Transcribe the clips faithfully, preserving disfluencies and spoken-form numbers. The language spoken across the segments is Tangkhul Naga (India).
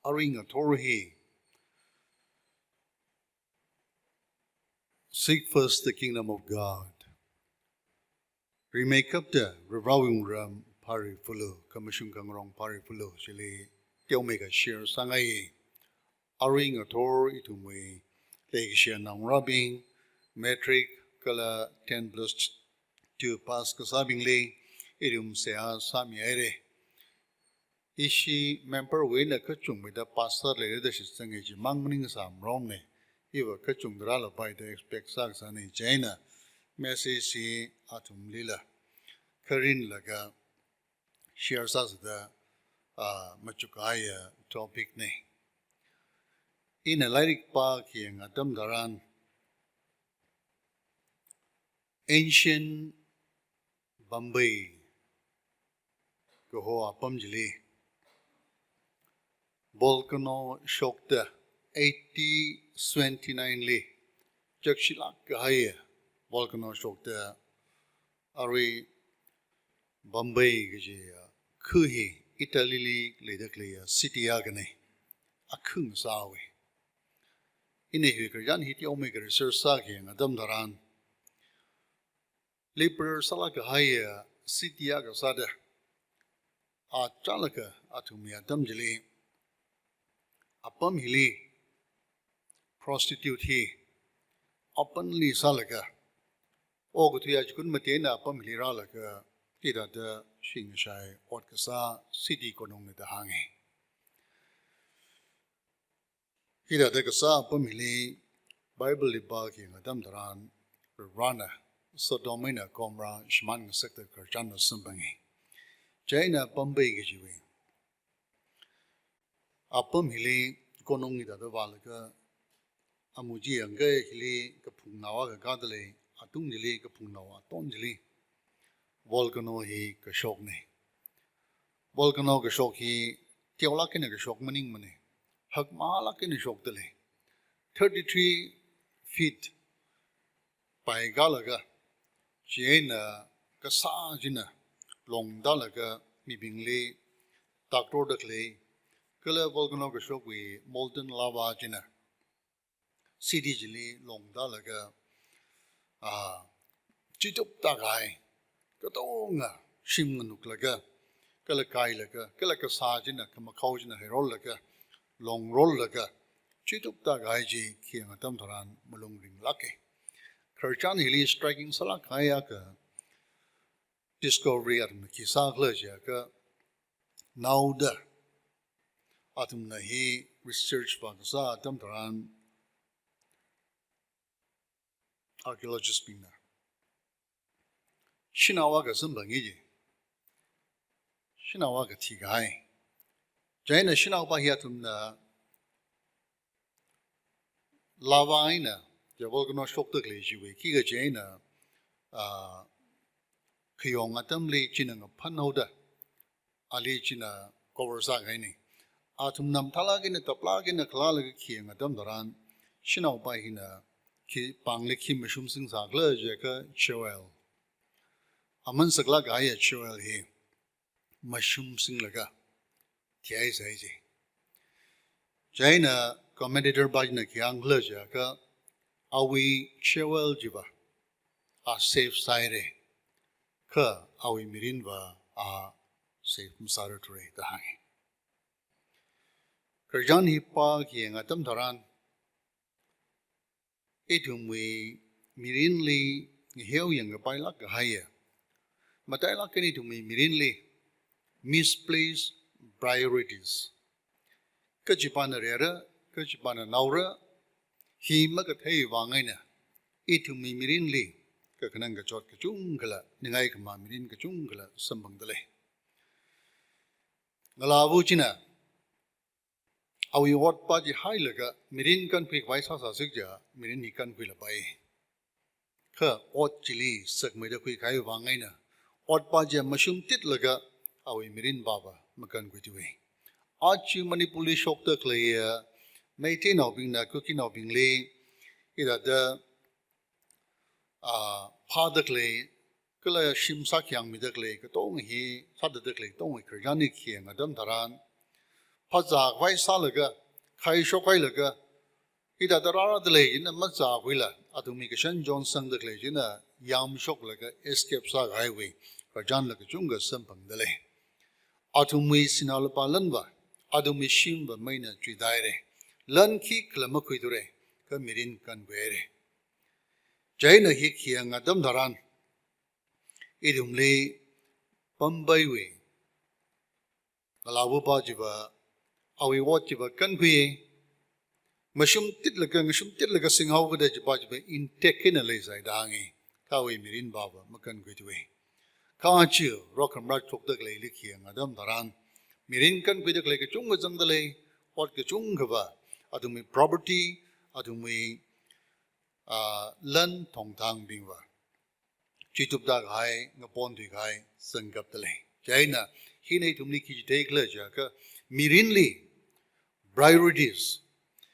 Arui ngathor hi Seek first the kingdom of God. Rimeikapta Varivarawui wungram phārifulu, khamashung khangarong phārifulu, chili teomeikha share sāngai. Arui ngathor ithumwui leikashiya naongarābing, matric kala ten plus two pass kasābingli ithum seihā sāmihaira. Ishi memberwui eina kachungmeida pastor leira da shitsanga chimang maningsāmaromna. Iva kachungda rālapai da expect sākasāna, chieina message hi athumlila kharinlaga share sāsāda, ah, machukkahaiya topic na. Ina lairik pākhayang atam tharan ancient Bombay kaho apam chili volcano shokta, eighteen seventy-nine li chakshilāk kahaiya volcano shokta, arui Bombay kajiya kha hi Italy li leida khaleiya city akhana, akha ngasāhaowa. Ina hi khararchan hi teomeikha research sākhayang atam tharan, liberal sālāk kahaiya city akha sāda, achālakha athumwui atam chili apam hili prostitute hi openly sālaga, okathui achikun mate eina apam hili rālaga, hithāda shingshai ot kasā city konungna da hānga. Hithāda kasā apam hili Bible li pākhayang atam tharan, Varena Sodom eina Gomorrah shimān ngasakta khararchan masamphanga. Chieina Bombay kajiwui apam hili konung hithāda vālaga, amu chi yangakha hili kaphungnao akha kāda lei, atung chili kaphungnao aton chili volcano hi kashokna. Volcano kashok hi teolāk eina kashok maningmana. Hakmālāk eina shokta lei. Thirty-three feet paikālaga, chieina kasā china longtālaga mibingli taktorda khalei, kala volcano kashokwui molten lava china city chili longtālaga, ah, chituptākahai, katonga shim nganuklaga, kala kailaga, kala kasā china, khamakhao china heirollaga, longrollaga, chituptākahai chi khayang atam tharan malung ringlāka. Khararchan hili striking sālāk kahai akha discovery athumna khi sākhala jiakha, naoda athumna hi research vākasā atam tharan, archaeologist bingna shanao akha samphanga ji. Shanao akha thikahai. Chieina shanaopa hi athumna lava eina, ya volcano shokta khalei chiwui khikha chieina, ah, khayong atamli china ngaphanhaoda, ali china cover sākahaina. Athumna mathālāk eina taplāk eina khalalaga khayang atam tharan, shanaopa hina khi pāngli khi mashumsing sākhala jiakha jewel, aman saklāk kahaiya jewel hi mashumsinglaga thihaisai ji. Chieina commentator pa china khi hāngkhala jiakha, awui jewel chiva a save sāhaira, kha awui mirinva a save masārar thura da hānga. Khararchan hi pākhayang atam tharan, ithumwui mirinli ngaheo yangkapailāk kahaiya, matailāk eina ithumwui mirinli misplaced priorities, kachipana rera, kachipana naora, hi makathei vang eina ithumwui mirinli kakhanang kachot kachungkhala, ningai khamā mirin kachungkhala samphangda lei. Ngalāva china awui otpa chi hailaga mirin kankhui khavai sāsāsik jiakha, mirin hi kankhuilapai. Kha ot chili sakmeida khuikahai vang eina, otpa chi mashumtitlaga awui mirinpava makankhuithuwa. Aja Manipurli shokta khaleiya Meiteinaobingna Kukinaobingli hithāda, ah, phāda khalei, kala shim sākhayang mida khalei katonga hi, sāda khalei katonga hi khararchan hi khayang atam tharan, phazā khavai sālaga, khaishok hailaga, hithāda rāra dalei china mazākhuila, athumwui kashan chonsangda khalei china yamshoklaga escape sākahaiwui khararchanla kachungkha samphangdalei. Athumwui sinā lupā lanva, athumwui shimva meina chuitāhaira. Lan khikhala makhuithura, kha mirin kankhuihaira. Chieina hi khayang atam tharan, ithumli Bombay wui ngalāvapa chiva, awui ot chiva kankhui, mashum titlaga, ngashum titlaga singhaokada chiva chiva intact eina leisai da hānga, kha awui mirinpava makankhuithuwa. Kha chi rokhamra chokda khaleili khayang atam tharan, mirin kankhuida khalei kachungkha zangdalei, ot kachungkhava, athumwui property, athumwui, ah, lan thongthangbingva chuitupda kahai, ngapon thuikahai, zangkapdalei. Chieina, hina ithumli khi chitheikhala jiakha, mirinli, priorities,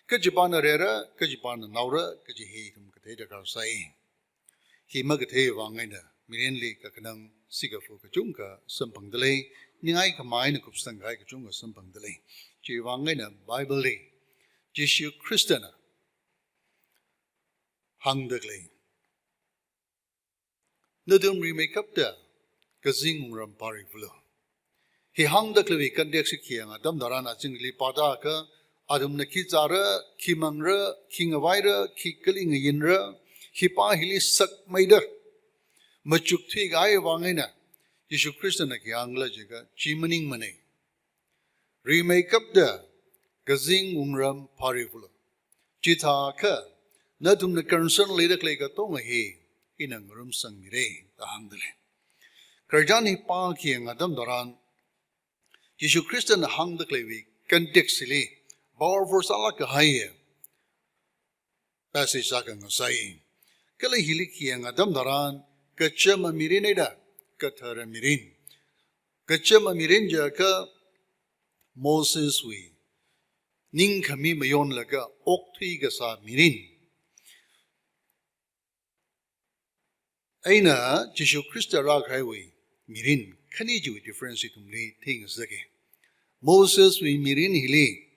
kachipāna rera, kachipāna naora, kaji hi ithum kathei darkar sai. Hi makathei vang eina, mirinli kakhanang sikafu kachungkha samphangdalei, ningai khamei eina kupsangkahai kachungkha samphangdalei. Chiwui vang eina Bible li, Jishu Khristana hāngda khalei, nathum rimeikapta kazing wungram phārivalu. Hi hāngda khaleiwui context hi khayang atam tharan azingli pāda kha, athumna khi zāra, khi mangra, khi ngavaira, khi kali ngayinra, hi pā hili sakmeida machukthui kahai vang eina, Jishu Khristana khi hāngkhala jiakha, chi maningmana. Rimeikapta kazing wungram phārivalu. Chithākha, nathumna concern leida khalei katonga hi, ina ngarumsangmira, da hāngdalei. Khararchan hi pā khayang atam tharan, Jishu Khristana hāngda khaleiwui context hili, powerful sālāk kahai passage sākhangasai. Kala hili khayang atam tharan, kachama mirin eina, kathara mirin. Kachama mirin jiakha Moseswui ningkhami mayonlaga okthui kasā mirin eina Jishu Khrista rākahaiwui mirin khani chiwui difference ithumli theingasaka. Moseswui mirin hili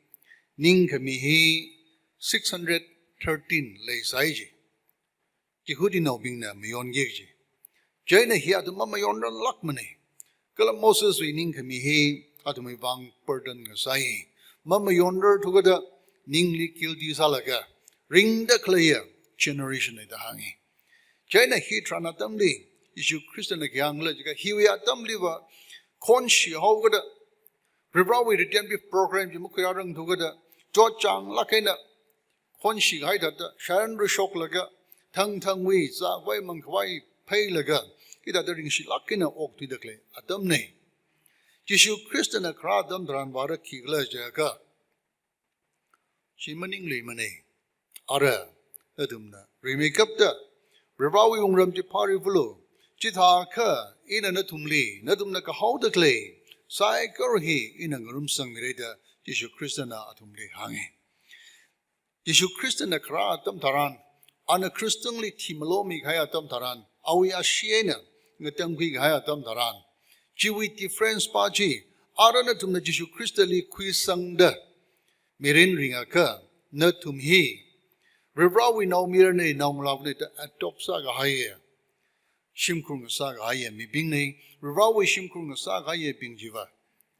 ningkhami hi six hundred thirteen leisai ji. Jihudinaobingna mayonki kaji. Chieina hi athum mamayonrarlākmana. Kala Moseswui ningkhami hi athumwui vang burden ngasai. Mamayonrarthukada ningli guilty sālaga ringda khaleiya generation na da hānga. Chieina hi tharan atamli, Jishu Khristana khi hāngkhala jiakha, hiwui atamliva khonshihaokada, Varivarāwui redemptive program chi makhuirārangthukada, chotchānglāk eina khonshikahai thāda, sharan rāshoklaga, thangthangwui zākhavai mangkhavai pheilaga, hithāda ringshilāk eina okthuida khalei atamna. Jishu Khristana kharā atam tharan vāra khikhala jiakha, chi maningluimana. Ara, nathumna rimeikapta Varivarāwui wungram chi phārivalu. Chithākha ina nathumli, nathumna kahaoda khalei saikora hi ina ngarumsangmira da Jishu Khristana athumli hānga. Jishu Khristana kharā atam tharan, ana Khristangli thimalo mikahai atam tharan, awui ashee eina ngatangkhui kahai atam tharan, chiwui difference pā chi, ara nathumna Jishu Khristali khuisangda mirin ringakha, nathum hi Varivarāwui naomayarana, naongalāvana da adopt sākahaiya, shimkhur ngasākahaiya mibingna. Varivarāwui shimkhur ngasākahaiyabing chiva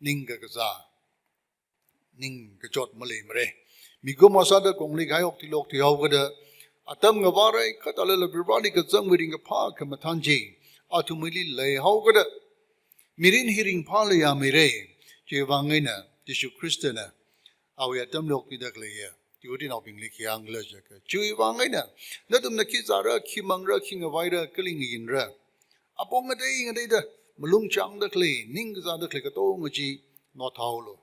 ning kakazā, ning kachot maleimara. Mikumo sāda kongli kahai okthuili okthuihaokada, atam ngavāra, kha thālala Varivarāli kazangwui ringkaphā khamathān chi athumwuili leihaokada, mirin hi ringphālui yāmira. Chiwui vang eina Jishu Khristana awui atamli okthuida khaleiya Jihudinaobingli khi hāngkhala jiakha, chiwui vang eina nathumna khi zāra, khi mangra, khi ngavaira, kali ngayinra, apong ngatei ngateida malung chāngda khalei, ning kazāda khalei katonga chi nothaolu.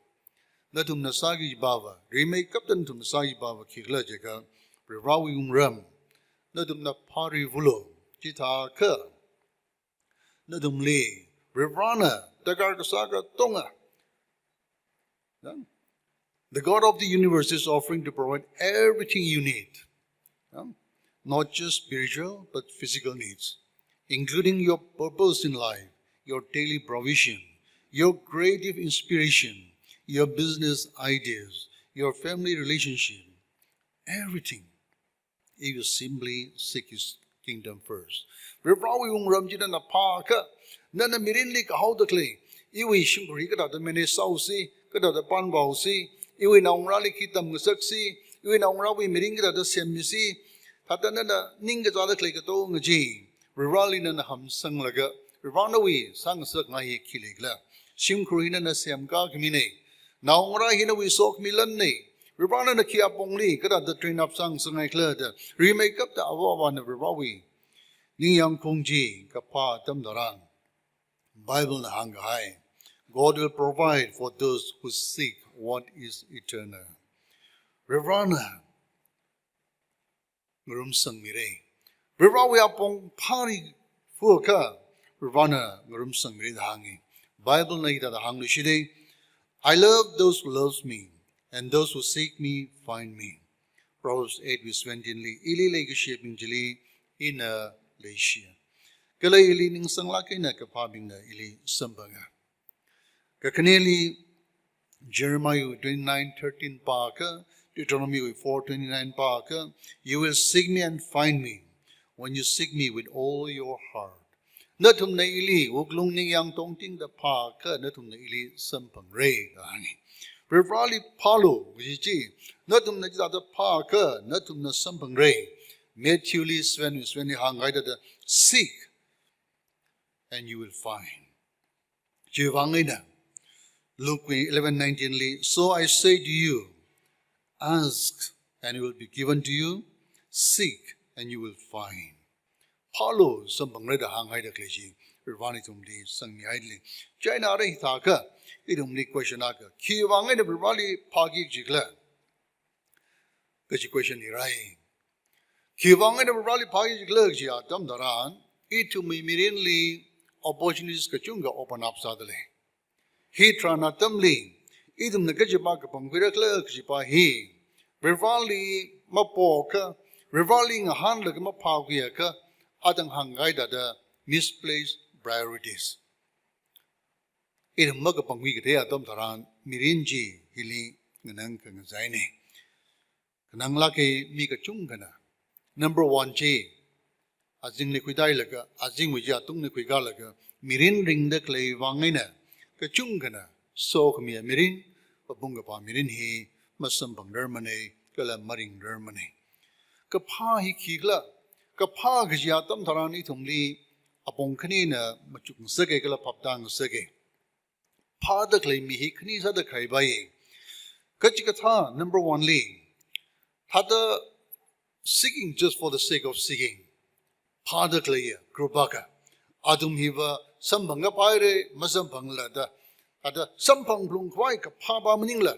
Nathumna sāki kajipava, rimeikapta nathumna sāki kajipava khikhala jiakha, Varivarāwui wungram nathumna phārivalu. Chithākha nathumli Varivarāna darkar kasā katonga, yeah? The God of the universe is offering to provide everything you need, yeah? Not just spiritual, but physical needs, including your purpose in life, your daily provision, your creative inspiration, your business ideas, your family relationship, everything, if you simply seek His kingdom first. Varivarāwui wungram chi nana phākha, nana mirinli kahaoda khalei, iwui shimkhur hi kathāda manage sāusi, kathāda panvāusi, iwui naongarāli khi tamngasaksi, iwui naongarāwui mirin kathāda semmisi, thāda nana ningkazāda khalei katonga chi Varivarāli nana hamsanglaga, Varivarā nawui sāngasakngai hi khi leikhala, shimkhur hi nana semkā khaminei, naongarā hi nawui sokhami lannei, Varivarā nana khi apongli kathāda train up sāngasakngaikhala da rimeikapta ava avāna Varivarāwui ningyāng khaung chi kaphā atam tharan, Bible na hāngkahai, "God will provide for those who seek what is eternal." Varivarāna ngarumsangmirei. Varivarāwui apong phāri fuakha, Varivarāna ngarumsangmirei da hāngi. Bible na hithāda hāngluishitei, "I love those who loves me, and those who seek me find me." Proverbs eight verse seventeen li, "Ili leikashibing chili ina leishi." Kala ili ningsanglāk eina kaphābingna ili samphanga. Kakhaneli Jeremiah twenty-nine thirteen pākha, Deuteronomy four twenty-nine pākha, "You will seek me and find me when you seek me with all your heart." Nathumna ili wuklung ningyāng tongtingda phākha, nathumna ili samphangrei da hāngi. Varivarāli phālu kaji chi, nathumna chithāda phākha, nathumna samphangrei. Matthew li seven, seven li hāngkahai thāda, "Seek and you will find." Chiwuivang eina Luke eleven nineteen li, "So I say to you, ask and it will be given to you, seek and you will find." Phālu samphangrei da hānghaida khalei chi, Varivarāna ithumli sangmihaili. Chieina arui hithākha, ithumli question akha, khiwuivang eina Varivarāli phāki kajikhala kaji question hi rai. Khiwuivang eina Varivarāli phāki kajikhala kaji atam tharan, ithumwui mirinli opportunities kachungkha open up sādalei. Hitharan atamli, ithumna kachipa kapangkhuirakhala kachipa hi, Varivarāli mapokha, Varivarāli ngahānlaga maphākhuiakha, athang hāngkahai thāda misplaced priorities. Ithum makapangkhui kathei atam tharan mirin chi hili nganang khangachainei. Khananglāka mi kachungkhana. Number one chi, azingli khuitailaga, azingwui chi atungli khuikālaga, mirin ringda khalei vang eina, kachungkhana sokhamiya mirin, papung kapā mirin hi masamphangrarmanei, kala maringrarmanei. Kaphā hi khikhala, kaphā kaji atam tharan ithumli apong khanina machukngasaka kala phaptāngasaka. Phāda khalei mi hi khani sāda khaivai. Kachikathā number one li, thāda seeking just for the sake of seeking. Phāda khaleiya group akha. Athum hiva samphang kaphāhaira, masamphangla da. Thāda samphang phalungkhavai kaphā pa maningla,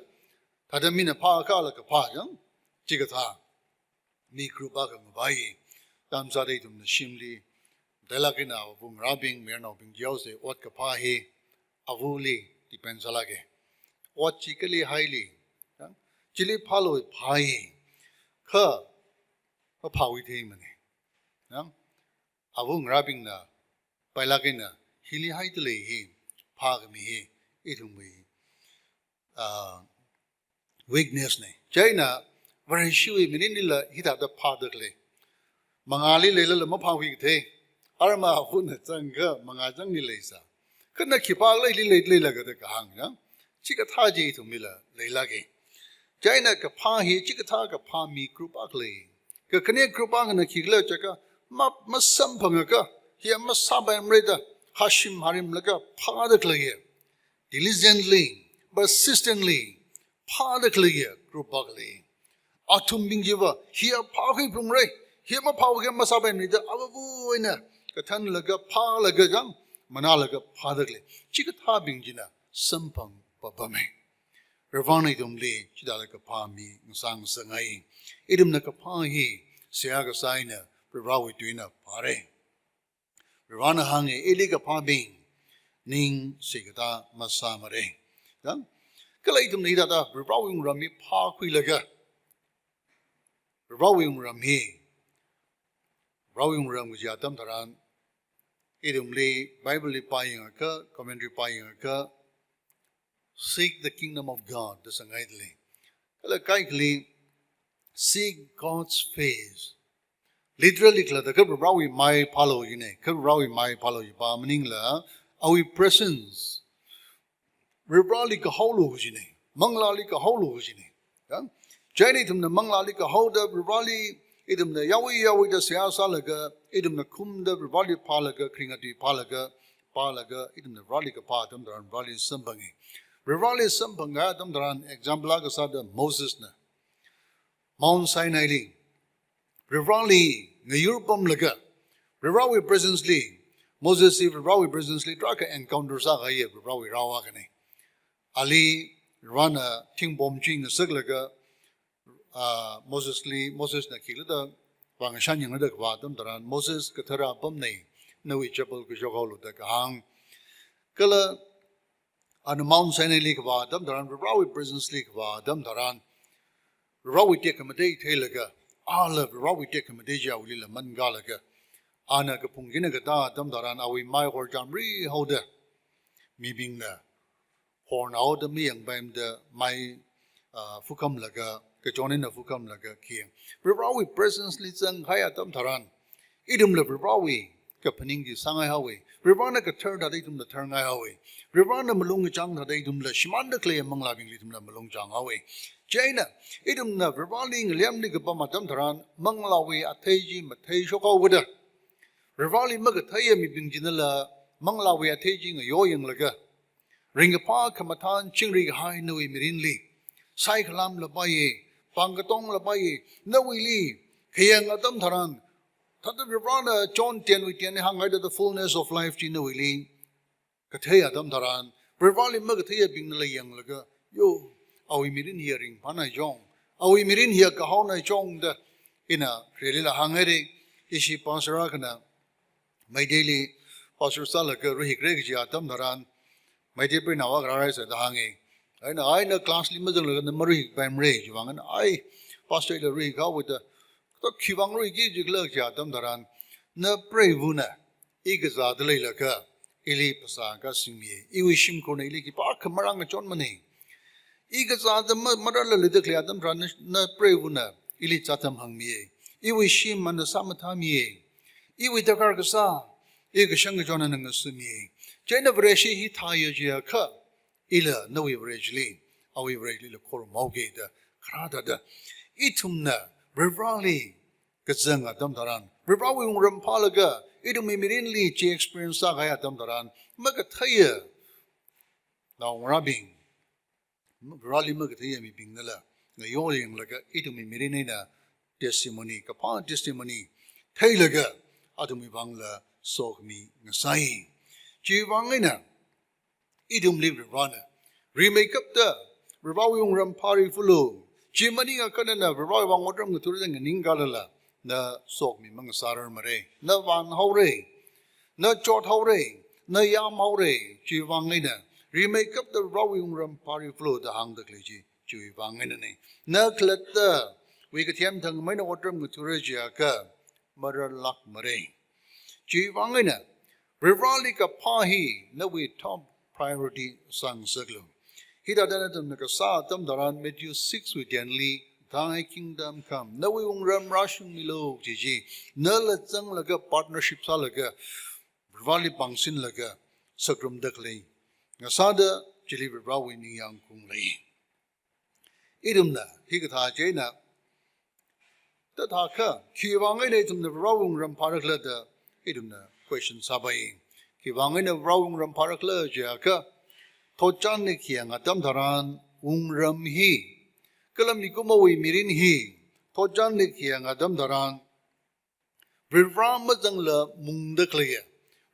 thāda mina phākhala kaphā jang, chikathā mi group akha ngavai. Tamsāda ithumna shimli, matailāk eina avungarābing, mayarnaobing jihaosa, ot kaphā hi avali depend sālāka. Ot chi kali haili, ya, chili phālu phāi, kha maphākhui theimanei. Ya, avungarābingna pailāk eina hili haidalei hi, phākhami hi, ithumwui, ah, weakness nei. Chieina Vareshiwui mirinlila hithāda phāda khalei. Mangāli leilala maphākhui kathei. Arma avuna zangakha mangā zangli leisā. Kha na khipākhala hili lei, leilaga da kahāng ya. Chikathā chi ithumlila leilāka. Chieina kaphā hi chikathā kaphā mi group akha lei. Kakhane group akhana khikhala jiakha ma, masamphangakha, hiya masāpaimara da, hashim harimlaga phāda khaleiya, diligently, persistently, phāda khaleiya group akha lei. Athumbing chiva, hiya phākhui phalungra, hiya maphākhuiakha masāpaimara da, avāva̱ eina kathānlaga, phālaga jang, manālaga phāda khalei. Chikathābing china samphang papamei. Varivarāna ithumli chithāda kaphā mi ngasāngasakngai. Ithumna kaphā hi seihā kasā eina Varivarāwui tuina phāra. Varivarāna hānga, ili kaphābing ning seikatā masāmara. Ya? Kala ithumna hithāda Varivarāwui wungram hi phākhuilaga, Varivarāwui wungram hi, Varivarāwui wungram kaji atam tharan, ithumli Bible li pāyangakha, commentary pāyangakha, Seek the kingdom of God, da sāngaidalei. Kala kaikhali, seek God's face. Literally khalatta kha Varivarawui mai phālu jina, kha Varivarawui mai phālu jipa maningla, awui presence. Varivarali kahaolu jina, manglāli kahaolu jina. Ya? Chieina ithumna manglāli kahaoda Varivarali ithumna yawi yawi da seihā sālaga, ithumna khumda Varivarali phālaga, kharinga tui phālaga, phālaga, ithumna Varivarali kaphā atam tharan Varivarali samphanga. Varivarali samphanga atam tharan example akha sāda Mosesna Mount Sinaili Varivarali ngayur pamlaga, Varivarawui presence li, Moses hi Varivarawui presence li tarākha encounter sākahaiya Varivarawui rao akhana. Ali Varivarana thingpom chi ngasaklaga, ah, Mosesli, Mosesna khikhala da vāngashan yangra da kavā atam tharan, Moses, kathara pamna, nawui chappal kashok haolu da kahāng. Kala ana Mount Sinaili kavā atam tharan, Varivarawui presence li kavā atam tharan, Varivarawui tekhamatei theilaga, ala Varivarawui tekhamatei chi awuilila mankālaga, ana kaphung hina katā atam tharan, awui mai horchamri haoda, mibingna horn haoda mayangpaimada mai, ah, phukhamlaga, kachon eina phukhamlaga khi. Varivarawui presence li zanghai atam tharan, ithumla Varivarawui kaphaning chi sāngaihaowa. Varivarana kathar thāda ithumla tharngaihaowa. Varivarana malung kachāng thāda ithumla shimānda khalei manglābingli ithumla malung chānghaowa. Chieina, ithumna Varivarali ngalemli kapam atam tharan, manglāwui athei chi matheishok haokada, Varivarali makatheiya mibing chinala manglāwui athei chi ngayo yanglaga, ringkaphā khamathān chingri kahai nawui mirinli, saikhalam lapaiya, pāng katong lapaiya, nawuili khayang atam tharan, thāda Varivarana John ten wui ten hānghaida the fullness of life chi nawuili kathei atam tharan, Varivarali makatheiyabingna la yanglaga, yo, awui mirin hiya ringphānai chong, awui mirin hiya kahaonai chong da, ina kharelila hānghaira, ishi pastor akhana, Meiteili pastor sālaga ruihikra kaji atam tharan, Meitei preinao akha rārai sāda hānga. Eina, eina class li mazanglaga na maruihikpaimara, chiwuivang eina, ai, pastor ila ruihik haowa da, kato khiwuivang ruihikki jikhala kaji atam tharan, na preivana, i kazāda leilaga, ili phasā kasingmi, iwui shimkhurna ili khipākha marāngkachon mana. I kazāda ma-, marāla leida khalei atam tharan na, na preivana, ili zātam hāngmi. Iwui shim ana sāmathāmi. Iwui darkar kasā, i kashang kachon ana ngasāmi. Chieina Vareshi hi thāya jiakha, ila nawui Vareshili, awui Vareshilila khorumhaoga da, kharā thāda. Ithumna, Varivarali kazang atam tharan, Varivarawui wungram phālaga, ithumwui mirinli chi experience sākahai atam tharan, makatheiya naongarābing, Varivarali makatheiya mibingnala ngayo yanglaga, ithumwui mirin eina testimony, kaphā testimony theilaga, athumwui vangla sokhami ngasai. Chiwuivang eina, ithumli Varivarana rimeikapta Varivarawui wungram phārifalu. Chi maningakha nana Varivarawui vang otram ngathura da nganingkalala, na sokhami mangasārarmara. Na vānhaora, na chothaora, na yāmhaora. Chiwuivang eina rimeikapta Varivarawui wungram phārifalu da hāngda khalei chi, chiwuivang einana. Na khalattawui kathem thangkhamei eina otram ngathura jiakha, mararlākmara. Chiwuivang eina, Varivarali kaphā hi nawui top priority sāngasaklu. Hithāda nathumna kasā atam tharan Matthew six wui ten li, "Thy kingdom come." Nawui wungram rāshungmilu, chi chi. Nala zanglaga partnership sālaga, Varivarali pāngsinlaga, sāngarumda khalei ngasāda, chili Varivarawui ningyāng khaung lei. Ithumna, hikathā chieina, thāda thākha, khiwuivang eina ithumna Varivarawui wungram phārakhala da, ithumna question sāpai. Khiwuivang eina Varivarawui wungram phārakhala jiakha, thotchanli khayang atam tharan, wungram hi, kala mikumowui mirin hi, thotchanli khayang atam tharan, Varivara mazangla mungda khaleiya,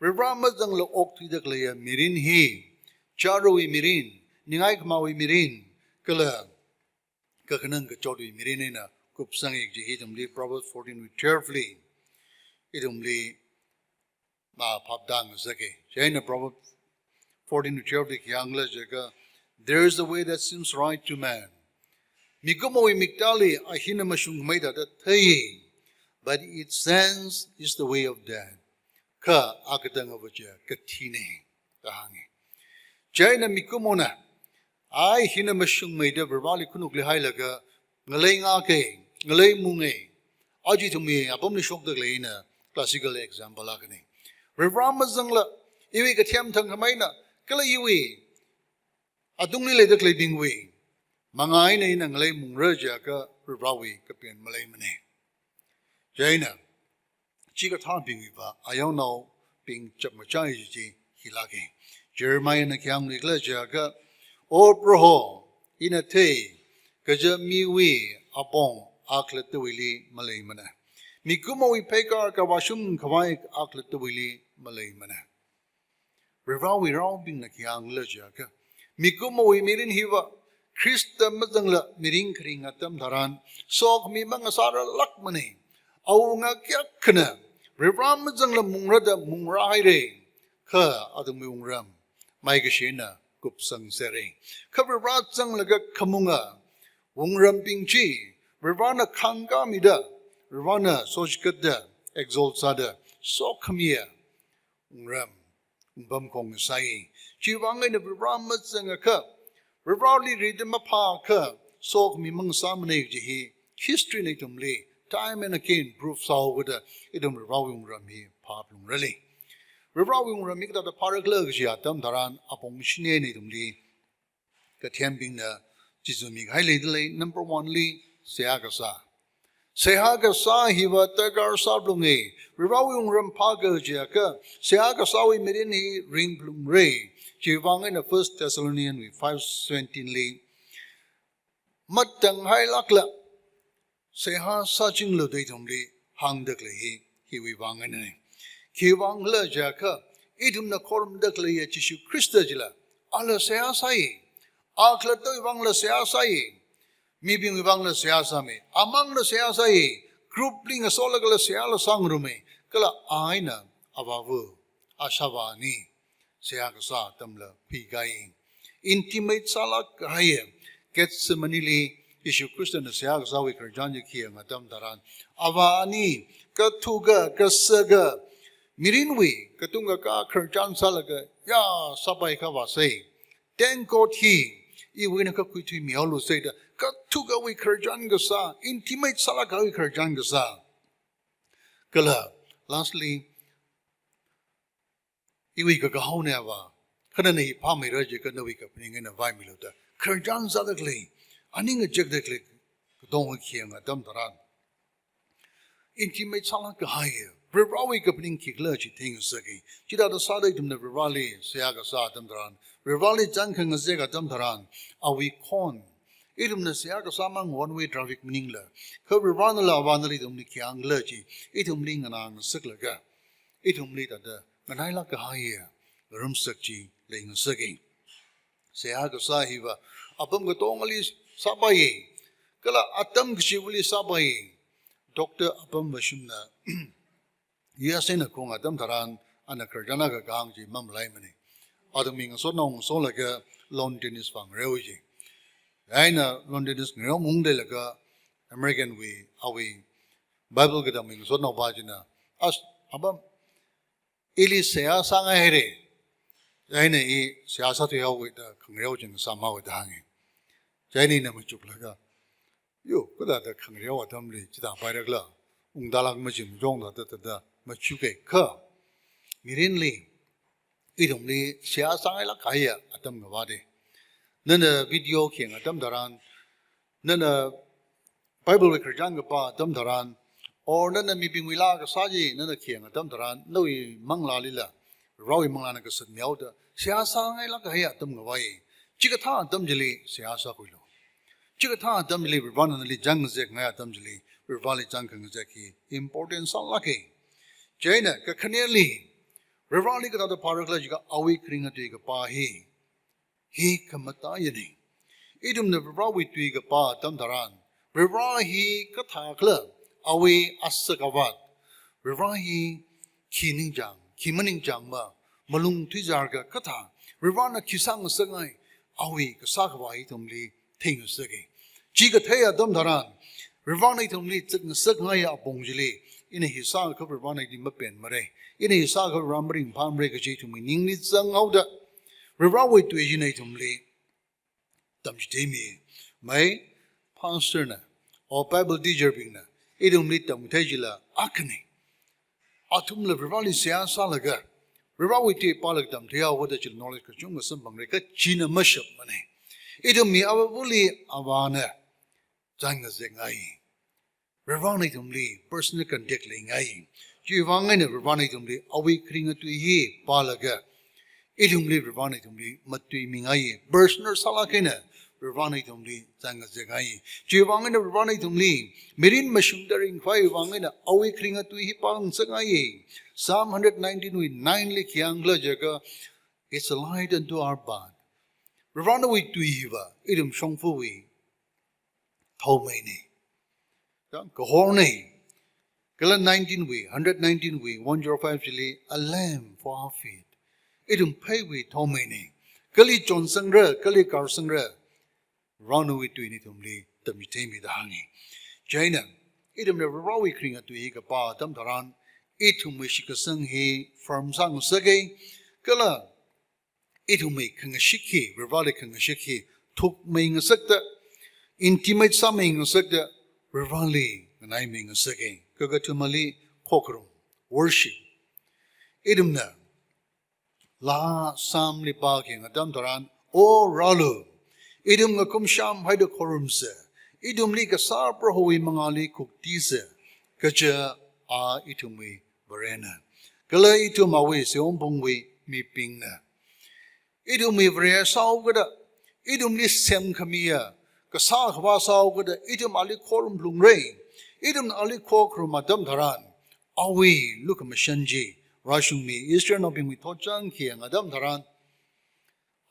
Varivara mazangla okthuida khaleiya mirin hi, charawui mirin, ningai khamāwui mirin, kala kakhanang kachotwui mirin eina kupsanga kaji hi ithumli Proverbs fourteen wui twelve li, ithumli maphapda ngasaka. Chieina Proverbs fourteen wui twelve li khi hāngkhala jiakha, "There is a way that seems right to man." Mikumowui miktāli a hina mashungkhamei thāda thei, but its end is the way of death. Kha akatang ava chiya kathina, da hānga. Chieina mikumona, Ai, hina mashungmeida Varivarali khanukli hailaga, ngalei ngākei, ngalei mungei. Aja ithumwui apamli shokda khaleina classical example akhana. Varivara mazangla, iwui kathem thangkhameina, kala iwui atungli leida khaleibingwui mangā eina ina ngalei mungra jiakha Varivarawui kapen maleimana. Chieina, chikathābingwui vang, ayonaobing chapngachai chi hilāka. Jeremiahna khi hāngli khala jiakha, O Proho, ina thei, kaja miwui apong akhalattawuili maleimana. Mikumowui pheikar kavāshung khavai akhalattawuili maleimana. Varivarawui raobingna khi hāngkhala jiakha, mikumowui mirin hiva, Khrista mazangla mirin kharing atam tharan, sokhami mangasārarlākmana. Awunga kayākhana, Varivara mazangla mungrada mungrāhaira, kha athumwui wungram maikashi eina kupsangserra. Kha Varivara zanglaga khamunga wungrambing chi, Varivarana khangkāmida, Varivarana sochikatda, exalt sāda, sokhamiya wungram, wungpamkhong sāi. Chiwui vang eina Varivara mazangakha, Varivarali rida maphāakha, sokhami mangasāmana kaji hi, historyna ithumli time and again prove sāhaokida, ithum Varivarawui wungram hi phāphalungra lei. Varivarawui wungram hi kathāda phāra khala kaji atam tharan, apong shini eina ithumli kathembingna chizumi kahai leidalei. Number one li, seihā kasā. Seihā kasā hiva darkar sāphalunga. Varivarawui wungram phāka jiakha, seihā kasāwui mirin hi ringphalungra. Chiwui vang eina First Thessalonians wui five seventeen li, matang hailākla seihā sāchinglu da ithumli hāngda khalei hi, hiwui vang eina. Khiwui vang khala jiakha, ithumna khorumda khaleiya Jishu Khrista chila, ala seihā sāi. Akhalattawui vangla seihā sāi. Mibingwui vangla seihā sāmei. Amangla seihā sāi. Group li ngasolagala seihāla sāngarumei. Kala a eina avāva, ashāvā ani seihā kasā atamla khuikahai. Intimate sālāk kahaiya, Gethsemane li Jishu Khristana seihā kasāwui khararchan chi khayang atam tharan, avā ani, kathuka, kasaka, mirinwui katung kakā khararchan sālaga, ya, sāpai khavā sai. Thank God hi, iwui eina kakhui thuimihaolu sai da, kathukawui khararchan kasā, intimate sālāk kahaiwui khararchan kasā. Kala, lastly, iwui kakahaona avā, kha nana hi phāmeira jiakha nawui kaphaning eina vaimilu da khararchan sāda khalei, aning ngachekda khalei, katonga khayang atam tharan, intimate sālāk kahai, Varivarawui kaphaning khikhala chi theingasaka. Chithāda sāda ithumna Varivarali seihā kasā atam tharan, Varivarali chān khangazek atam tharan, awui khon, ithumna seihā kasā mang one way traffic maningla, kha Varivaranala avānala ithumli khi hāngkhala chi, ithumli nganā ngasaklaga, ithumli thāda nganailāk kahaiya ngarumsak chi leingasaka. Seihā kasā hiva apam katongali sāpai, kala atam kachivali sāpai. Doctor Apam Vashumna U S A na kong atam tharan, ana khararchan akha kahāng chi mamalaimana. Athumwui ngasotnao ngasolaga lawn tennis vā ngareowa ji. Eina lawn tennis ngareo mungdalaga American wui, awui Bible katamwui ngasotnaopā china, as, apam, ili seihā sāngaihaira. Chieina i seihā sāthuihaowa da khangareo ching sāmhaowa da hānga. Chieina ina machuklaga, yo, kathāda khangareo atamli chithā pairakhala, ungtālāk machim jong da, da, da, da, machuka kha. Mirinli, ithumli seihā sāngailāk kahaiya atam ngavāda. Nana video khayang atam tharan, nana Bible wui khararchan kapā atam tharan, or nana mibingwui laa kasā chi nana khayang atam tharan, nawui manglālila Varivarawui manglāna kasatmihaoda, seihā sāngailāk kahaiya atam ngavai. Chikathā atam chili seihā sākhuilu. Chikathā atam chili Varivarana nali chān ngazekngai atam chili, Varivarali chān khangazek hi important sālāka. Chieina kakhaneli, Varivarali kathāda phārakhala jiakha awui kharinga tui kapā hi, hi khamataiya ni. Ithumna Varivarawui tui kapā atam tharan, Varivara hi kathākhala, awui asak avat, Varivara hi khi ningchāng, khi maningchāngma, malung thuizārka kathā, Varivarana khi sāngasakngai, awui kasā khavā ithumli theingasaka. Chi kathei atam tharan, Varivarana ithumli zatngasakngaiya apong chili, ina hi sākha Varivarana ithum mapenmara, ina hi sākha Varivara maringphāmara kaji ithumwui ningli zanghaoda, Varivarawui tui china ithumli tamchitheimi. Mai pastor na, or Bible teacher bingna, ithumli tamchithei chila akhana. Athumla Varivarali seihā sālaga, Varivarawui tui pālaga tamchitheihaoda chila knowledge kachungkha samphangra, kha china mashapmana. Ithumwui avāvali avāna chān ngazekngai. Varivarana ithumli personal contact leingai. Chiwui vang eina Varivarana ithumli awui kharinga tui hi pālaga, ithumli Varivarana ithumli matuimingai. Personal sālāk eina Varivarana ithumli chān ngazekngai. Chiwui vang eina Varivarana ithumli mirin mashungda ringphāwui vang eina awui kharinga tui hi pāngasakngai. Psalm hundred nineteen wui nine li khi hāngkhala jiakha, "It's a light unto our path." Varivarawui tui hiva ithum shongfawui thaomeina. Ya, kahorna. Kala nineteen wui, hundred nineteen wui, one zero five chili, "A lamp for our feet." Ithum pheiwui thaomeina. Kali chonsangra, kali karsangra, Varivarawui tuina ithumli tamchitheimi da hānga. Chieina, ithumna Varivarawui kharinga tui hi kapā atam tharan, ithumwui shitkasang hi firm sāngasaka, kala ithumwui khangashik hi, Varivarali khangashik hi thukmei ngasakta, intimate sāmei ngasakta, Varivarali nganaimei ngasaka. Kakathumali khokharum, worship. Ithumna laa Psalm li pākhayang atam tharan, "O Rālu, ithum ngakumsham haida khorumsa, ithumli kasā Prohowui mangāli khuktisa, kaja A ithumwui Varena. Kala ithum awui seihomphungwui mibingna." Ithumwui Vare sāhaokida, ithumli semkhamiya, kasā khavā sāhaokida, ithum ali khorumlungra. Ithum ali khokharum atam tharan, awui lukhamashan chi, rāshungmi Israelnaobingwui thotchān khayang atam tharan,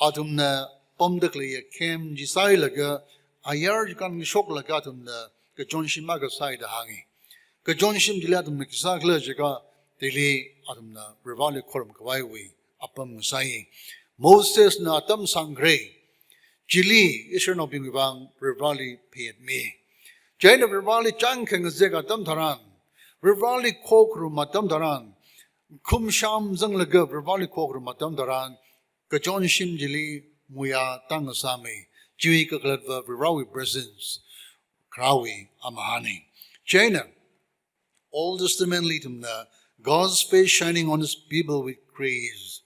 athumna pamda khaleiya camp chi sāhailaga, ayar chi kānshoklaga athumna kachonshim akha sāi da hānga. Kachonshim chili athumna khi sākhala jiakha, chili athumna Varivarali khorumkhavaiwui apam ngasāi. Mosesna atam sangkhare. Chili Israelnaobingwui vang Varivarali phayātmi. Chieina Varivarali chān khangazek atam tharan, Varivarali khokharum atam tharan, ngakumsham zanglaga Varivarali khokharum atam tharan, kachonshim chili muiya tāngasāmi. Chiwui kakhalatva Varivarawui presence kharāwui amahāna. Chieina, Old Testament li ithumna, "God's face shining on his people with grace."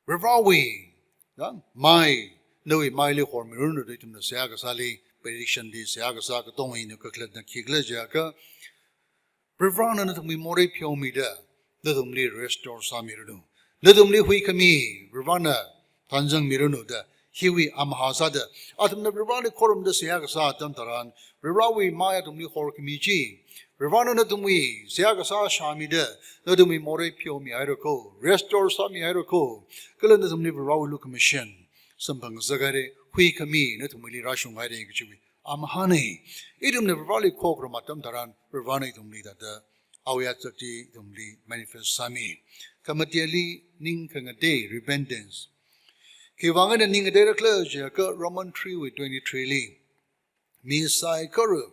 Varivarawui, ya, mai, nawui maili hormiranu da ithumna seihā kasāli, prediction li seihā kasā katonga eina kakhalatna khikhala jiakha, Varivarana nathumwui morei pheomida, nathumli restore sāmiranu. Nathumli huikhami, Varivarana thanzangmiranu da, hiwui amahā sāda, athumna Varivarali khorumda seihā kasā atam tharan, Varivarawui mai athumli horkhami chi, Varivarana nathumwui seihā kasā shāmida, nathumwui morei pheomihaira kho, restore sāmihaira kho, kala nathumli Varivarawui lukhamashan samphang ngasakhaira, huikhami nathumwuili rāshunghaira kajiwui amahāna. Ithumna Varivarali khokharum atam tharan, Varivarana ithumli thāda awui otsak chi ithumli manifest sāmi. Khamateli ning khangatei, repentance. Khiwui vang eina ning ngateira khala jiakha Roman three wui twenty-three li, mi saikora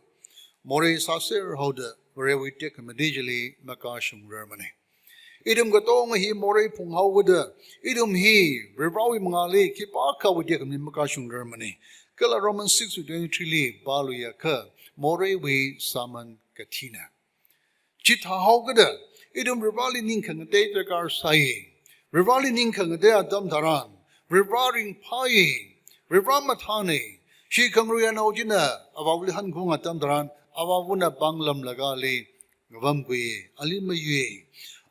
morei sāser haoda Varewui tekhamatei chili makashungrarmana. Ithum katonga hi morei phunghaokida, ithum hi Varivarawui mangāli khipākhawui tekhamatei makashungrarmana. Kala Roman six wui twenty-three li pāluiakha, moreiwui sāman kathina. Chithāhaokida, ithum Varivarali ning khangatei darkar sāi. Varivarali ning khangatei atam tharan, Varivara ringphāi, Varivara mathāna. Shikhangarui anao china avāvali hankhung atam tharan, avāvana pānglamlaga ali ngavamkhui, ali mayui.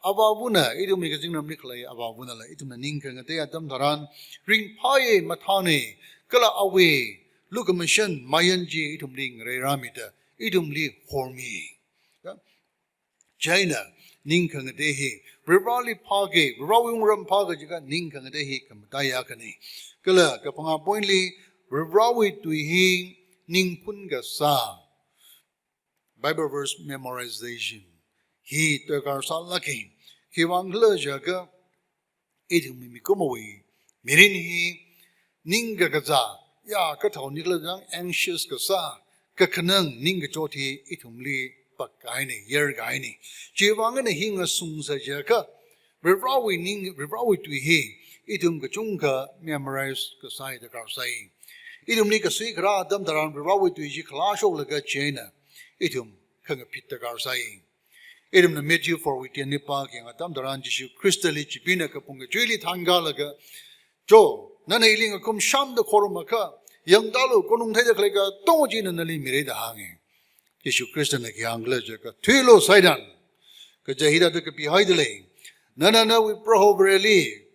Avāvana ithumwui kazingramli khalei avāvanala ithumna ning khangatei atam tharan, ringphāi, mathāna, kala awui lukhamashan mayan chi ithumli ngareirāmida, ithumli hormi. Ya? Chieina, ning khangatei hi, Varivarali phāki, Varivarawui wungram phāki jiakha ning khangatei hi khamataiya akhana. Kala kaphangā point li, Varivarawui tui hi ningphun kasā, Bible verse memorization hi darkar sālāka. Khiwui vang khala jiakha, ithumwui mikumowui mirin hi ning kakazā, ya, kathao nikhala jang anxious kasā, kakhanang ningkachot hi ithumli pakkahaina, yarkahaina. Chiwui vang eina hi ngasungsa jiakha, Varivarawui ning, Varivarawui tui hi ithum kachungkha memorize kasāi darkar sāi. Ithumli kasui kharā atam tharan Varivarawui tui chi khalāshoklaga chieina ithum khangaphit darkar sai. Ithumna Matthew four wui ten li pākayang atam tharan Jishu Khristali Chipeena kapung kachuili thānkālaga, "Cho, nana ili ngakum shāmda khorumakha, yangtālu, konung theida khalei katonga chi ina nali mira," da hānga. Jishu Khristana khi hāngkhala jiakha, "Thuilu Satan, kaja hithāda kapihaida lei. Nana nawui Proho Vareli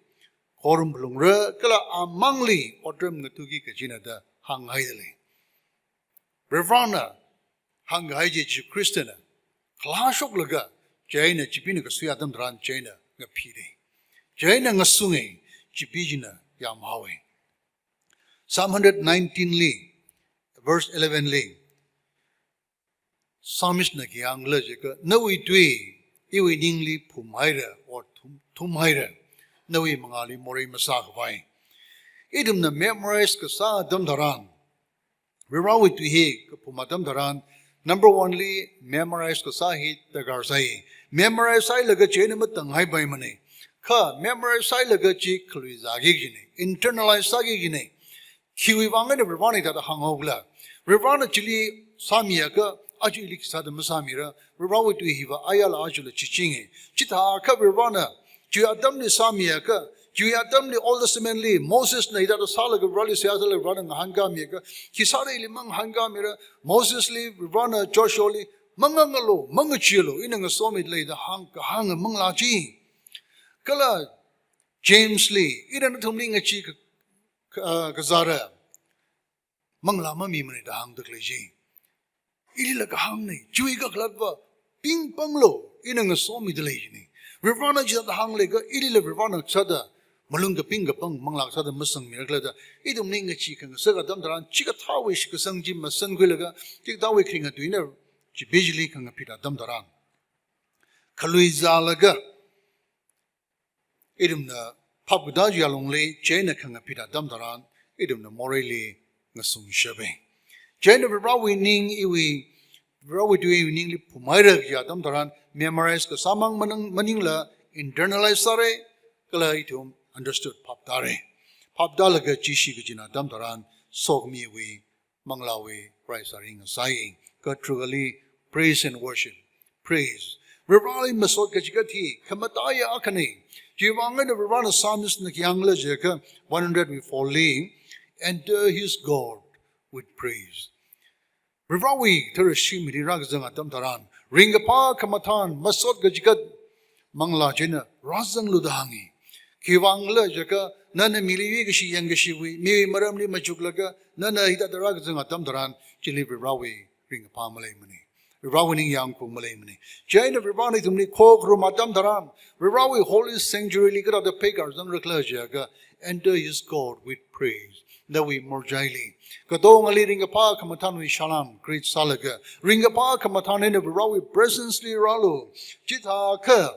khorum phalungra, kala amangli otram ngatuki kajina," da hānghaida lei. Varivarana hāngkahai chi Jishu Khristana khalāshoklaga chieina Chipeena kasui atam tharan chieina ngaphida, chieina ngasunga, Chipee china yāmhaowa. Psalm hundred nineteen li, verse eleven li, Psalmist na khi hāngkhala jiakha, "Nawui tui iwui ningli phumhaira, or thum, thumhaira, nawui mangāli morei masākhavai." Ithumna memorize kasā atam tharan, Varivarawui tui hi kaphum atam tharan, number one li memorize kasā hi darkar sai. Memorize sāhailaga chieina matanghaipaimanei. Kha memorize sāhailaga chi khaluizāki kajinei, internalize sāki kajinei. Khiwui vang eina Varivarana hithāda hānghaokhala? Varivarana chili sāmiakha, aja ili khisāda masāmira, Varivarawui tui hiva ayala ajala chichinga. Chithākha Varivarana chiwui atamli sāmiakha, chiwui atamli Old Testament li Mosesna hithāda sālaga Varivarali seihā sālaga Varivarana ngahānkāmiakha, khisāda ili mangahānkāmira, Mosesli Varivarana Joshuali, "Mangangalu, mangacheealu, ina ngasomida lei," da hāng, kahānga manglā chi. Kala Jamesli, "Ina nathumli ngachee ka, ka, kazāra, manglā mamimanei," da hāngda khalei chi. Ilila kahāngnei, chiwui kakhalatva, "Pingpanglu, ina ngasomida lei," jinei. Varivarana chithāda hānglaga, ilila Varivarana sāda malung kaping kapang manglā sāda masangmira khala da, ithumli ngachee khangasak atam tharan, chikathāwui shitkasang chi masankhuilaga, chikathāwui kharinga tuina Chipee chili khangaphit atam tharan, khaluizālaga, ithumna phapkatā chiwui alungli chieina khangaphit atam tharan, ithumna moreili ngasungshapa. Chieina Varivarawui ning iwui, Varivarawui tui iwui ningli phumhaira kaji atam tharan, memorize kasāmang manang, maningla internalize sāra, kala ithum understood phaptāra. Phaptālaga chishi kajina atam tharan, sokhamiwui manglāwui rai sāringasai. Katharukali, praise and worship. Praise. Varivarali masot kachikat hi khamataiya akhanei. Chiwui vang eina Varivarana Psalmist na khi hāngkhala jiakha, one hundred wui four li, "Enter his court with praise." Varivarawui tharashimili rākazang atam tharan, ringkaphā khamathān, masot kachikat manglā china rāzanglu da hānga. Khiwui vangkhala jiakha, nana mili yuikashi yangkashiwui, miwui maramli machuklaga, nana hithāda rākazang atam tharan, chili Varivarawui ringkaphā maleimanei. Varivarawui ningyāngkhaung maleimanei. Chieina Varivarana ithumli khokharum atam tharan, Varivarawui holy sanctuary li kathāda pheikar zangrakhala jiakha, "Enter his court with praise." Nawui morjaili, katongali ringkaphā khamathānwui salam greet sālaga, ringkaphā khamathān eina Varivarawui presence li rālu. Chithākha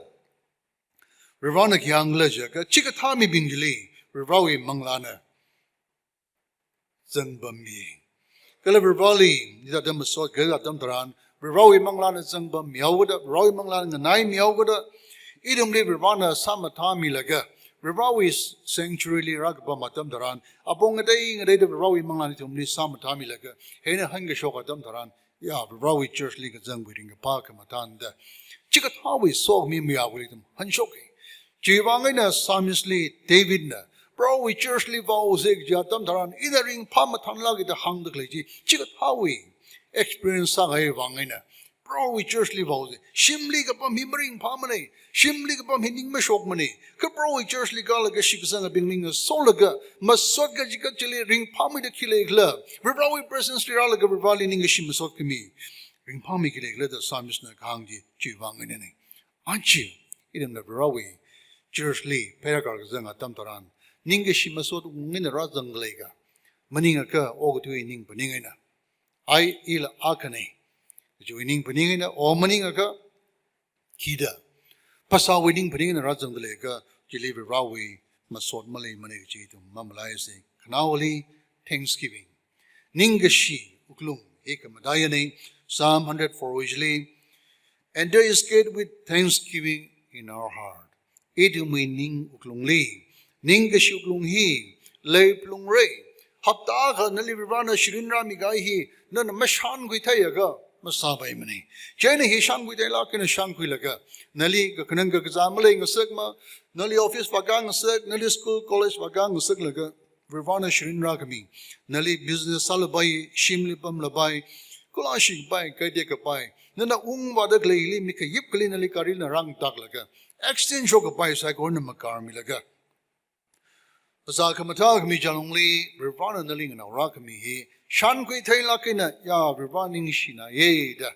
Varivarana khi hāngkhala jiakha, chikathā mibing chili Varivarawui manglāna zangpammi. Kala Varivarali hithāda masot kachikat atam tharan, Varivarawui manglāna zangpammihaokada, Varivarawui manglāna nganaimihaokada, ithumli Varivarana sāmathāmilaga, Varivarawui sanctuary li rākapam atam tharan, apong ngatei ngateida Varivarawui manglāna ithumli sāmathāmilaga, hi eina hankashok atam tharan, ya, Varivarawui church li kazangwui ringkaphā khamathān da, chikathāwui sokhami mayāwuili ithum hanshoka. Chiwui vang eina Psalmist li David na, "Varivarawui church li vaosa" kaji atam tharan, ina ringphāmathānlāka da hāngda khalei chi, chikathāwui experience sākahai vang eina, "Varivarawui church li vaosa." Shimli kapam hi maringphāmanei, shimli kapam hi ning mashokmanei. Kha Varivarawui church li kālaga shitkasangabingli ngasolaga, masot kachikat chili ringphāmida khi leikhala, Varivarawui presence li rālaga Varivarali ningkashi masot khami ringphāmi khi leikhala da Psalmist na kahāng chi chiwui vang einanei. Aja ithumna Varivarawui church li pheikar kazang atam tharan, ningkashi masot wuklung eina rāzangda leika, maningakha okathuiwui ningphaning eina, ai ila akhanei, chiwui ningphaning eina, o maningakha khida, phasāwui ningphaning eina rāzangda leika, chili Varivarawui masot maleimanei kaji ithum mamalaisa. Khanaowali, thanksgiving. Ningkashi wuklung hi khamataiyanei. Psalm hundred four wui chili, "Enter his gate with thanksgiving in our heart." Ithumwui ning wuklungli ningkashi wuklung hi leiphalungra. Hapta akha nali Varivarana shārinrāmi kahai hi nana mashānkhui theiakha masāpaimana. Chieina hi shānkhui theilāk eina shānkhuilaga, nali kakhanang kakazā maleingasakmana, nali office vākāngasak, nali school, college vākāngasaklaga, Varivarana shārinrākhami, nali business sālapai, shimli pamlapai, kula shikapai, kaite kapai, nana ungvāda khaleili, mi khayip akhali nali garina rāngtaklaga, accident shokkapai saikorana makarmilaga, phasā khamathā khami chālungli Varivarana nali nganaorākhami hi shānkhui theilāk eina, ya, Varivara ningshinaye da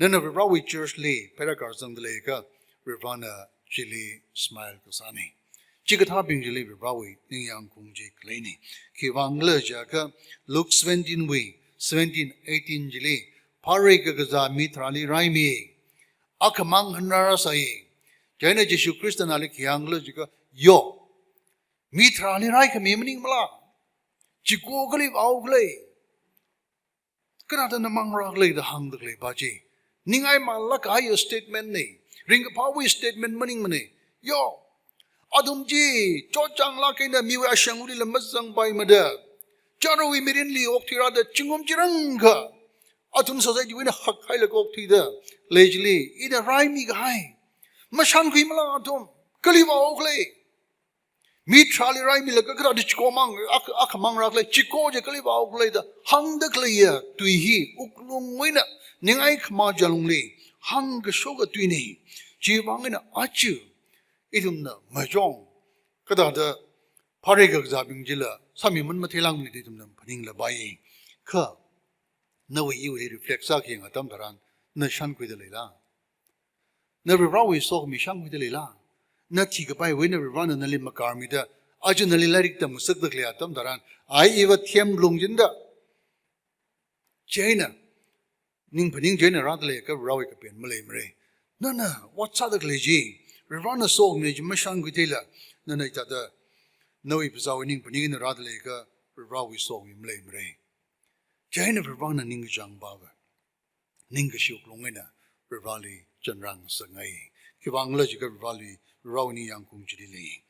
nana Varivarawui church li pheirākazangda leiakha, Varivarana chili smile kasāna. Chikathābing chili Varivarawui ningyāng khaung chi khaleina. Khiwuivang khala jiakha, Luke seventeen wui seventeen, eighteen chili, phārei kakazā mi tharāli raimi, akhamang hanrāra sai. Chieina Jishu Khristana ali khi hāng khala jiakha, yo, mi tharāli raikhami maningmala? Chiko kali vāo khala? Kanathāna mang rākhala da hāngda khaleipa chi, ningai malāk kahai statement na. Ringkaphāwui statement maningmana. Yo, athum chi chotchānglāk eina miwui ashangwuilila mazangpaimada, chārawui mirinli okthuirāda zingkum chirangkha athum society wui eina hakhailaga okthuida lei chili, ina raimi kahai. Mashānkhuimala athum? Kali vāo khala? Mi tharāli raimilaga kala da chikomang, ak-, akhamang rākhala, chiko chi kali vāo khala da hāngda khaleiya tui hi wuklungwui eina ningai khamā chālungli hāngkashoka tuina. Chiwuivang eina aja ithumna machong kathāda phārei kakazābing chila sāmiman matheilākmana da ithumna phaninglapai. Kha nawui iwui reflect sākhayang atam tharan, na shānkhuida leila? Na Varivarawui sokhami shānkhuida leila? Na thikapaiwui eina Varivarana nali makarmida, aja nali lairik tamngasakda khalei atam tharan, ai iva them lungchinda, chieina ning phaning chieina rāda leiakha Varivarawui kapen maleimara. Nana ot sāda khalei chi, Varivarana sokhami chi mashānkhui theila, nana hithāda nawui phasāwui ning phaning eina rāda leiakha Varivarawui sokhami maleimara. Chieina Varivarana ningkachāngpava, ningkashi wuklung eina Varivarali chānrāngasakngai. Khiwuivang khala jiakha Varivarali, Varivarawui ningyāng khaung chili lei.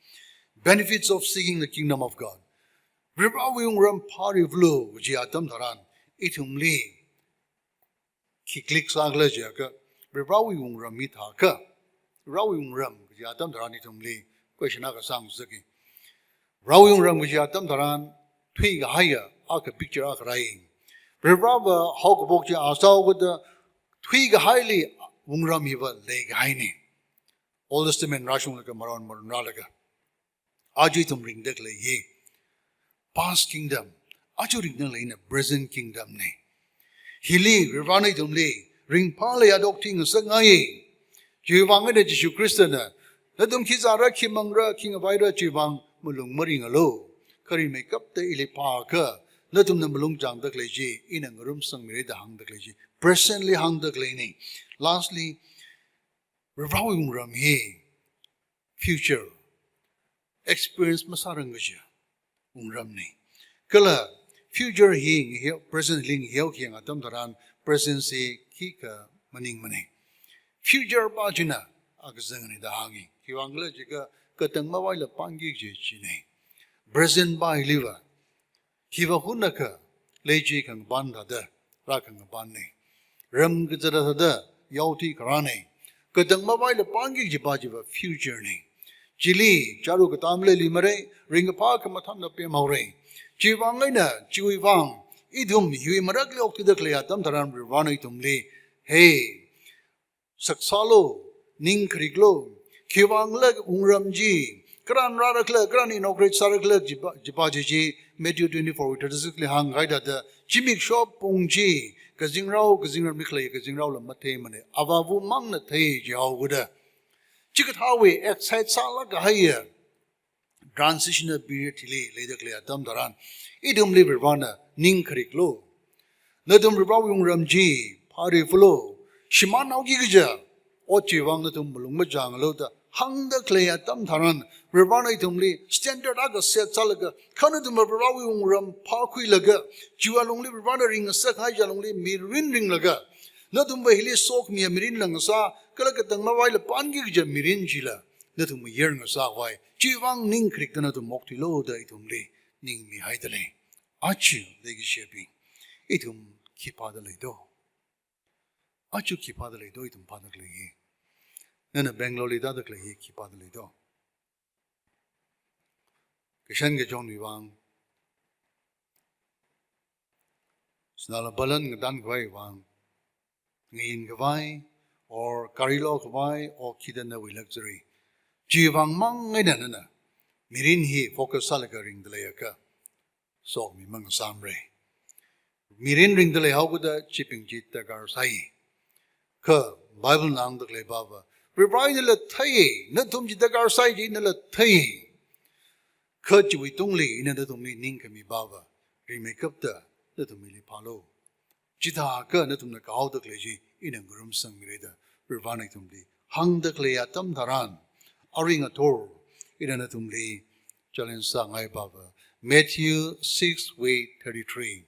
Benefits of seeking the kingdom of God. Varivarawui wungram phārivalu kaji atam tharan, ithumli khi click sākhala jiakha, Varivarawui wungram hithākha, Varivarawui wungram kaji atam tharan ithumli question akha sāngasaka. Varivarawui wungram kaji atam tharan, thuikahaiya akha picture akha rāi. Varivarava haokaphok chi āsāhaokida thuikahaili wungram hiva leikahaina. Old Testament rāshunglaga maron maron rālaga, aja ithum ringda khalei hi past kingdom, aja ringda khaleina present kingdom na. Hili Varivarana ithumli ringphālui haoda okthuingasakngai. Chiwuivang eina Jishu Khristana, nathum khi zāra, khi mangra, khi ngavaira chiwuivang malung maringalu. Kha rimeikapta ili phāakha nathumna malung chāngda khalei chi ina ngarumsangmira da hāngda khalei chi, present li hāngda khaleina. Lastly, Varivarawui wungram hi future experience masārang kaji wungramna. Kala future hi ngaheo, present li ngaheokhayang atam tharan, present hi khikha maningmana. Future pa china akazangna da hānga. Khiwuivang khala jiakha katang mavaila pāngki kaji china. Present pa hiliva, hiva hunakha leiji khangapan thāda rākhangapanna. Ram kazata thāda yaothui kharāna. Katang mavaila pāngki kajipa chiva future na. Chili chāra katā maleimara, ringkaphā khamathāna pemhaora. Chiwuivang eina, chiwuivang ithum hiwui marakli okthuida khalei atam tharan Varivarana ithumli, hey, saksālu, ning khariklu. Khiwuivang khala wungram chi karan rāra khala, karan inaugurate sāra khala jipa, jipa chi chi Matthew twenty-four wui thirty-six li hāngkahai thāda, zimiksho pung chi kazingrao, kazingram li khalei kazingraola matheimana, Avāva mangna thei jihaokida. Chikathāwui excite sālāk kahaiya transitional period hili leida khalei atam tharan, ithumli Varivarana ning khariklu. Nathum Varivarawui wungram chi phārivalu. Shimānhaoki kaja ot chiwuivang nathum malung machāngalu da hāngda khalei atam tharan, Varivarana ithumli standard akha set sālaga, kha nathumva Varivarawui wungram phākhuilaga, chiwui alungli Varivarana ringngasakhai chi alungli mirin ringlaga, nathumva hili sokhamiya mirinla ngasā, kala katang mavaila pāngki kaja mirin chila nathum mayar ngasākhavai, chiwuivang ning kharikda nathum okthuilu da ithumli ningmihaida lei. Aja leikashibing, ithum khipāda leido? Aja khipāda leido, ithum phāda khalei hi? Nana Bangalore li tāda khalei hi khipāda leido? Kashan kachonwui vang, sinā laa balan ngatānkhavai vang, ngayinkhavai, or gari lokhavai, or khida nawui luxury, chiwui vang mang eina nana mirin hi focus sālaga ringda leiakha, sokhami mangasāmara. Mirin ringda leihaokida chibing chi darkar sai. Kha Bible na hāngda khalei pava, Varivarana la thei, nathum chi darkar sai chi ina la thei. Kha chiwui tungli ina nathumli ningkhami pava, rimeikapta nathum mili phālu. Chithākha nathumna kahaoda khalei chi ina ngarumsangmira da Varivarana ithumli hāngda khalei atam tharan, arui ngathor ina nathumli challenge sāngai pava, Matthew six wui thirty-three.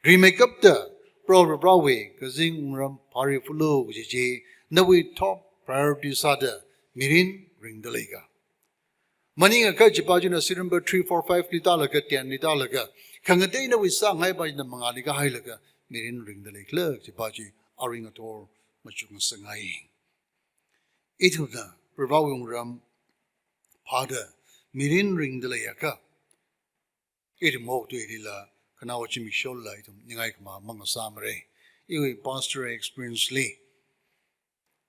Rimeikapta Proho Varivarawui kazing wungram phārifalu kaji chi nawui top priority sāda mirin ringda leika? Maningakha chipa china serial number three, four, five li tālaga, ten li tālaga, khangatei nawui sāngai pa china mangāli kahailaga mirin ringda leikhala chipa chi arui ngathor machuk ngasakngai. Ithumna Varivarawui wungram phāda mirin ringda leiakha, ithum okathuilila, khanaowa zimikshowuila ithum ningai khama mangasāmara. Iwui pastor experience li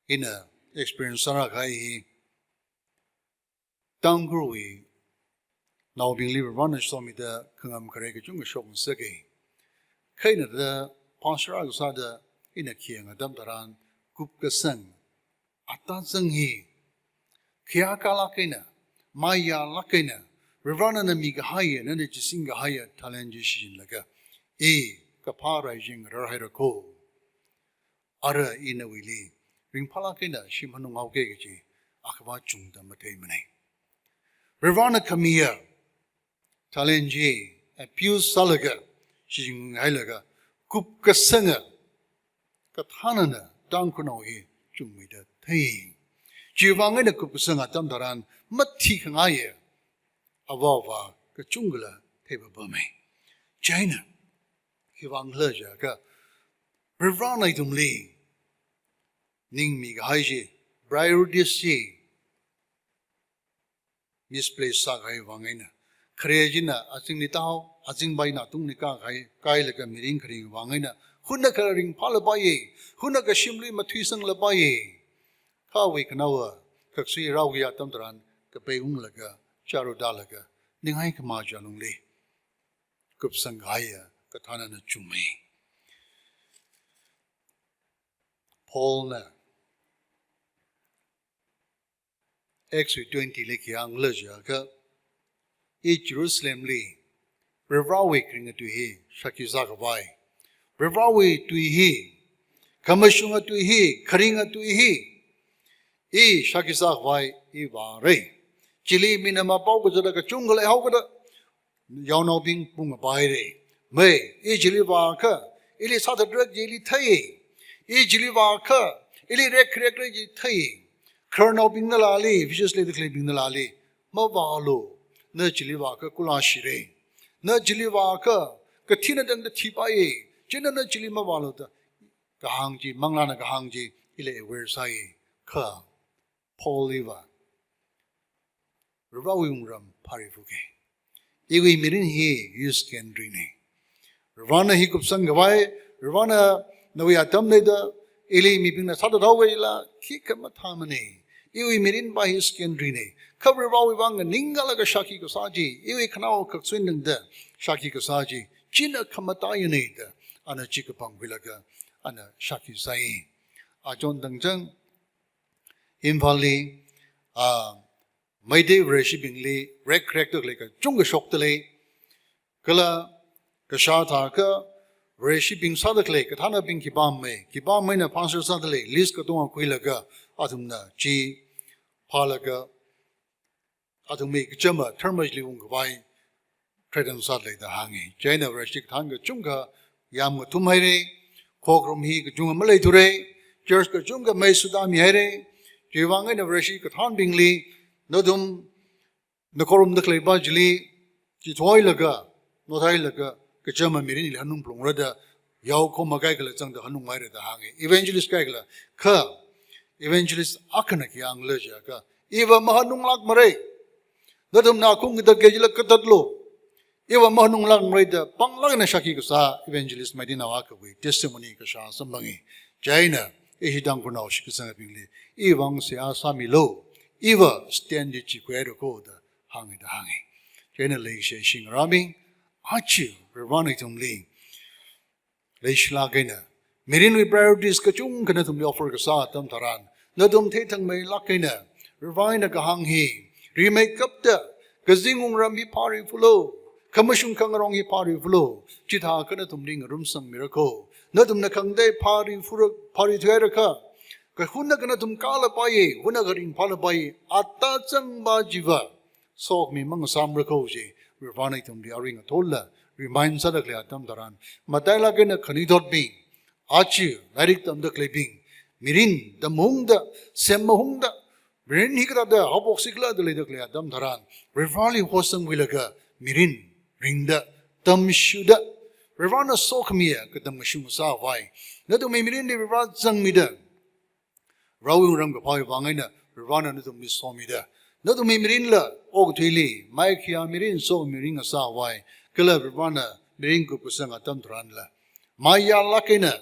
ina experience sāra kahai hi, Tangkhulwui naobingli Varivarana somida khangam khare kachungkha shokngasaka. Kha ina da pastor akha sāda ina khayang atam tharan, kupkasang atazang hi khayākalāk eina, mayālāk eina, Varivarana mikahaiya, nana chisingkahaiya talent chi shichinlaga, i kaphā rai chi ngararhaira kho. Ara i nawuili ringphālāk eina shim hanunghaoka kaji akhava chungda matheimana. Varivarana khamiya talent chi abuse sālaga, shichinhailaga, kupkasanga kathānana Tangkhulnao hi chungmeida thei. Chiwui vang eina kupkasang atam tharan mathikhangai ava avā kachungkhala theipapama. Chieina khiwui vangkhala jiakha, Varivarana ithumli ningmi kahai chi, priorities chi misplace sākahai vang eina, khare china azingli tāhao, azingpa china atungli kākahai, kailaga mirin kharing vang eina, hunakha ringphālapaiya, hunakha shimli mathuisanglapaiya. Kha awui khanaowa khaksui rākhuiya atam tharan, kapei unglaga, chāra tālaga, ningai khama chi alungli kupsang kahaiya kathānana chungmei. Paulna Acts wui twenty li khi hāngkhala jiakha, i Jerusalemli Varivarawui kharinga tui hi shākhi sākhavai, Varivarawui tui hi, khamashunga tui hi, kharinga tui hi, i shākhi sākhavai i vāra. Chili mina mapao kazata kachungkha leihaokida, yaonaobing phungkapaira. Mei, i chili vākha, ili sāthatrak chi ili thei. I chili vākha, ili rekrekra chi thei. Khararnaobingnala ali, Ephesus li tākhaleingbingnala ali, mavālu. Na chili vākha kulāshira. Na chili vākha kathina tangda thipai. Chieina na chili mavālu da kahāng chi, manglāna kahāng chi, ili aware sai. Kha Paul iva Varivarawui wungram phārifuka. Iwui mirin hi secondary na. Varivarana hi kupsangkhavai, Varivarana nawui atam leida ili mibingna sāthathaokaila khikha mathāmana. Iwui mirin pa hi secondary na. Kha Varivarawui vang nganinglaga shākhi kasā chi, iwui khanaowa khaksui tangda shākhi kasā chi, china khamataiyana da, ana chi kapangkhuilaga, ana shākhi sai. Achon tangchang, Imphalli, ah, Meitei Vareshibingli rekrekda khalei kachungkha shokda lei. Kala kashā thākha Vareshibing sāda khalei kathānabing khipāmei, khipāmeina pastor sāda lei, list katonga khuilaga athumna chi phālaga, athumwui kachama tharmajli ungkhavai threaten sāda lei da hānga. Chieina Vareshi kathān kachungkha yamngathumhaira, khokharum hi kachungkha maleithura, church kachungkha mei sutāmihaira. Chiwui vang eina Vareshi kathānbingli, nathumna khorumda khalei pa chili chithuilaga, nothailaga, kachama mirinli hanungphalungra da, yaokahoma kaikhala zangda hanungmeira da hānga. Evangelist kaikhala, kha evangelist akhana khi hāngla jiakha, iva mahanunglākmara. Nathumna khaung katat kajila katatlu. Iva mahanunglākmara da panglāk eina shākhi kasā evangelist Meiteinao akhawui testimony kashā samphanga. Chieina ishi Tangkhulnao shitkasangabingli, iwui vang seihā sāmilu, iva stand li chikhuihaira ko da hānga da hānga. Chieina leishishi ngarābing, aja Varivarana ithumli leishilāk eina, mirinwui priorities kachungkha nathumli offer kasā atam tharan, nathum theithangmeilāk eina, Varivarana kahāng hi, rimeikapta, kazing wungram hi phārifalu, khamashung khangarong hi phārifalu, chithākha nathumli ngarumsangmira ko. Nathumna khangatei phāri fura, phārithuihaira kha, kha hunakha nathum kālapai, hunakha ringphālapai, ata zangva chiva sokhami mangasāmara ko chi, Varivarana ithumli aring athola remind sāda khalei atam tharan, matailāk eina khanuithotbing, aja lairik tamda khaleibing, mirin tamungda, semmaungda, mirin hi kathāda haophok sikhala da leida khalei atam tharan, Varivarali hosangkhuilaga mirin ringda, tamshuda, Varivarana sokhamiya katam kashung sāvai. Nathumwui mirinli Varivara zangmida, Varewui wungram kaphāwui vang eina Varivarana nathumli somida, nathumwui mirinla okathuili maikhayā mirin, sokhami mirin ngasāvai, kala Varivarana mirin kupkasang atam tharanla mayālāk eina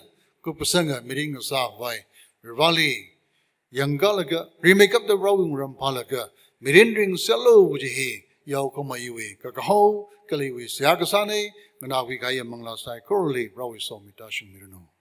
kupkasanga mirin ngasāvai. Varivarali yangkālaga, rimeikapta Varewui wungram phālaga, mirin ringserlu kaji hi yaokahoma iwui kakahao kala iwui seihā kasāna. Nganākhui kahaiya manglā saikorali Varewui somi tāshungmiranu.